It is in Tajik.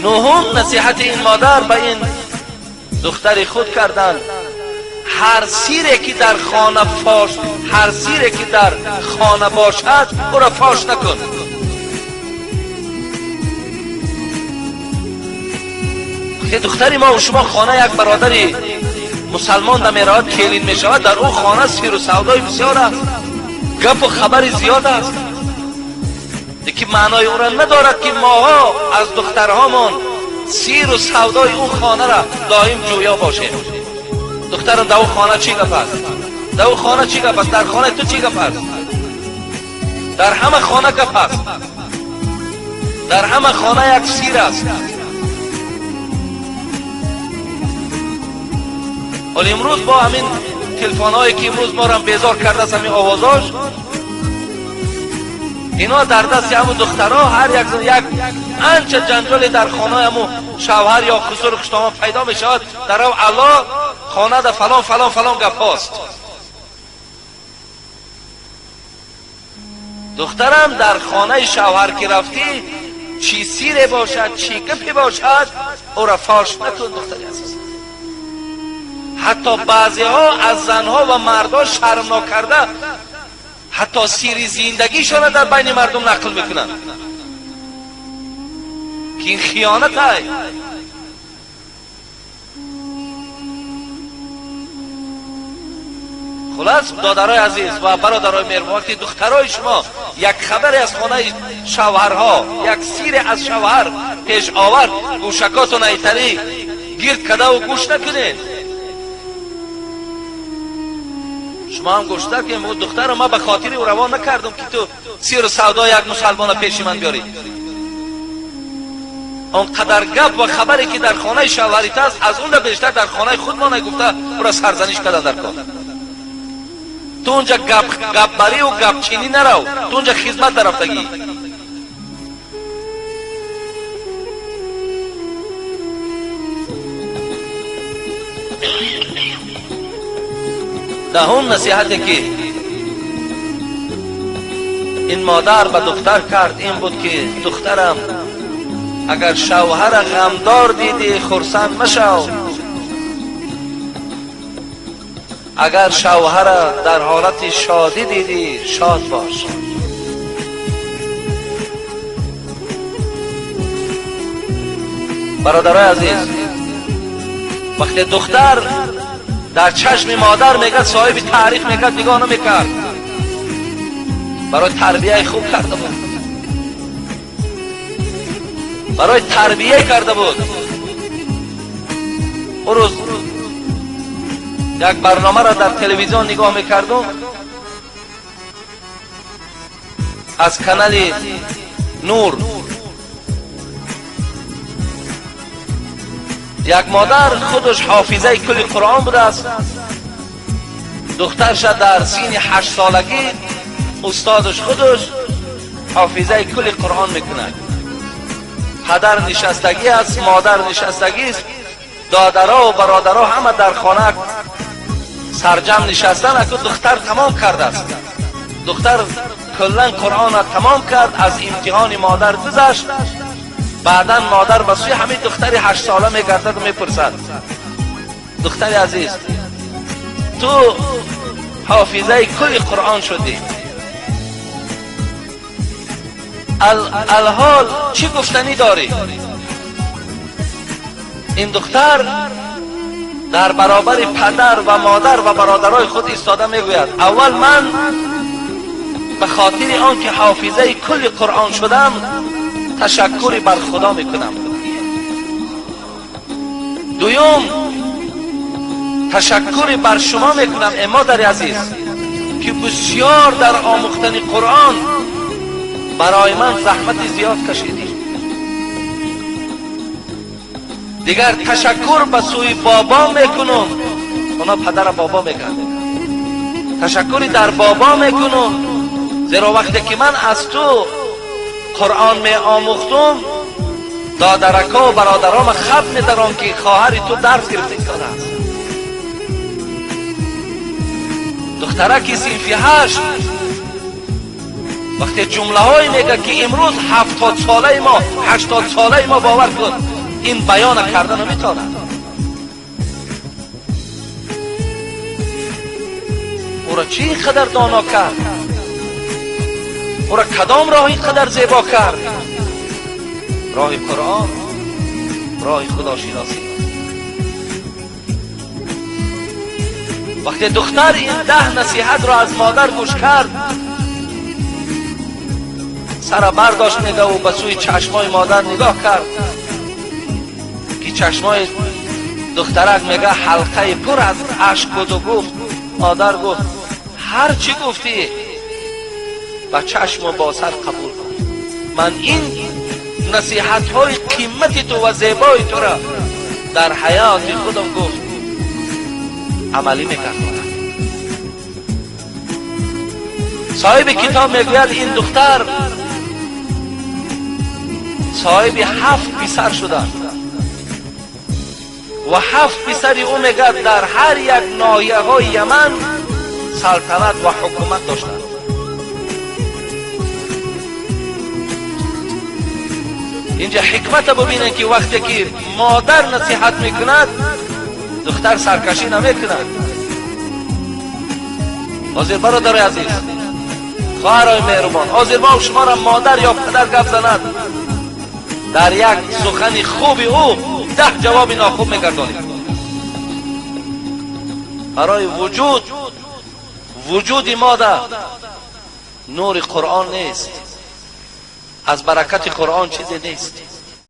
Нуҳум насиҳати ин модар ба ин духтари худ карданд: ҳар сире ки дар хона фош, ҳар сире ки дар хона бошад, ӯро фош накун. Вақте духтари мо ва шумо хона як бародари мусалмон да меравад, келин мешавад, дар ӯ хона сиру савдои бисёр аст, гапу хабари зиёд аст. Лекин маънои ӯро надорад, ки моҳо аз духтарҳомон сиру савдои ӯ хонара доим ҷӯё бошем. Духтарам, дар ӯ хона чӣ гап аст? Дар ӯ хона чӣ гап аст? Дар хонаи ту чӣ гап аст? Дар ҳама хона гап аст, дар ҳама хона як сир аст. Ҳол имрӯз бо ҳамин телефонҳое, ки имрӯз моро безор кардааст, ҳамин овозош, ино дар дасти ҳамун духтарҳо ҳар як анча ҷанҷоле дар хонаи ҳамун шавҳар ё хусуру хуштомон пайдо мешавад, дар ав алло, хонада фалон, фалон, фалон гапҳост. Духтарам, дар хонаи шавҳар ки рафтӣ, чӣ сире бошад, чӣ гапе бошад, ӯро фош накун. Духтари азиз, ҳатто баъзеҳо аз занҳо ва мардҳо шарм нокарда, ҳатто сири зиндагишонро дар байни мардум нақл мекунанд, ки ин хиёнат ай. Хулас, додарои азиз ва бародарои меҳрубон, вақте духтарои шумо як хабаре аз хонаи шавҳарҳо, як сире аз шавҳар пеш овард, гӯшакотон айтарӣ гирд кардаву гӯш накунед. Шумо ҳам гӯш накунед. Духтаро ман ба хотири ӯ равон накардам, ки ту сиру савдои як мусалмона пеши ман биёрӣ. Он қадар гап ва хабаре, ки дар хонаи шавҳарит аст, аз он бештар дар хонаи худмон гуфта, ӯро сарзаниш кардан дар кор. Ту унҷа гапбариву гапчинӣ нарав, ту унҷа хизмат дарафтагӣ. Даҳум насиҳате, ки ин модар ба духтар кард, ин буд, ки духтарам, агар шавҳара ғамдор дидӣ, хурсанд машав, агар шавҳара дар ҳолати шодӣ дидӣ, шод бош. Бародарои азиз, вақте духтар дар чашми модар мегӯяд, соҳиби таъриф мекард, нигоҳ намекард, барои тарбияи хуб карда буд, барои тарбия карда буд. Ӯ рӯз як барномаро дар телевизион нигоҳ мекардум аз канали Нур. Як модар худаш ҳофизаи кулли Қуръон будааст. Духтарша дар синни 8-солагӣ устодаш худаш ҳофизаи кулли Қуръон мекунад. Падар нишастагӣ аст, модар нишастагист, додаро ва бародаро ҳама дар хона сарҷам нишастан. Аку духтар тамом кардааст. Духтар куллан Қуръонро тамом кард, аз имтиҳони модар гузашт. Баъдан модар ба сӯи ҳамин духтари 8-сола мегардаду мепурсад: «Духтари азиз, ту ҳофизаи кулли Қуръон шудӣ, алҳол чӣ гуфтанӣ дорӣ?» Ин духтар дар баробари падар ва модар ва бародарои худ истода мегӯяд: «Аввал ман ба хотири он ки ҳофизаи кулли Қуръон шудам, ташаккури бар Худо мекунам. Дуюм, ташаккури бар шумо мекунам, э модари азиз, ки бисёр дар омӯхтани Қуръон барои ман заҳмати зиёд кашидӣ. Дигар ташаккур ба сӯи бобо мекунум», оно падара бобо мекард, «ташаккури дар бобо мекунум, зеро вақте ки ман аз ту Қуръон меомӯхтум, додарако ва бародарома хаб медарон, ки хоҳари ту дарс гирифта истодааст». Духтараки синфи 8. Вақте ҷумлаҳое мегӯяд, ки имрӯз 70 солаи мо, 80 солаи мо, бовар кун, ин баёна карда наметавонад. Ӯро чӣ қадар доно кард? Ӯро кадом роҳ ин қадар зебо кард? Роҳи Қуръон, роҳи худошиносӣ. Вақте духтар ин 10 насиҳатро аз модар гӯш кард, сара бардошт, мега, ӯ ба сӯи чашмои модар нигоҳ кард, ки чашмои духтарак, мега, ҳалқаи пур аз ашк буду гуфт: «Модар, — гуфт, — ҳар чӣ гуфтӣ, ба чашму бо сар қабул кун. Ман ин насиҳатҳои қимати ту ва зебои тура дар ҳаёти худам, — гуфт, — амалӣ мекардонам». Соҳиби китоб мегӯяд, ин духтар соҳиби ҳафт писар шуданд ва ҳафт писари ӯ, мегӯяд, дар ҳар як ноҳияҳои Яман салтанат ва ҳукумат доштанд. Инҷа ҳикмата бубинед, ки вақте ки модар насиҳат мекунад, духтар саркашӣ намекунад. Ҳозир, бародарои азиз, хоҳарои меҳрубон, ҳозир мо шуморо модар ё падар гап занад, дар як сухани хуби ӯ 10 ҷавоби нохуб мегардонем. Барои вуҷуди мода нури Қуръон нест, аз баракати Қуръон чизе нест.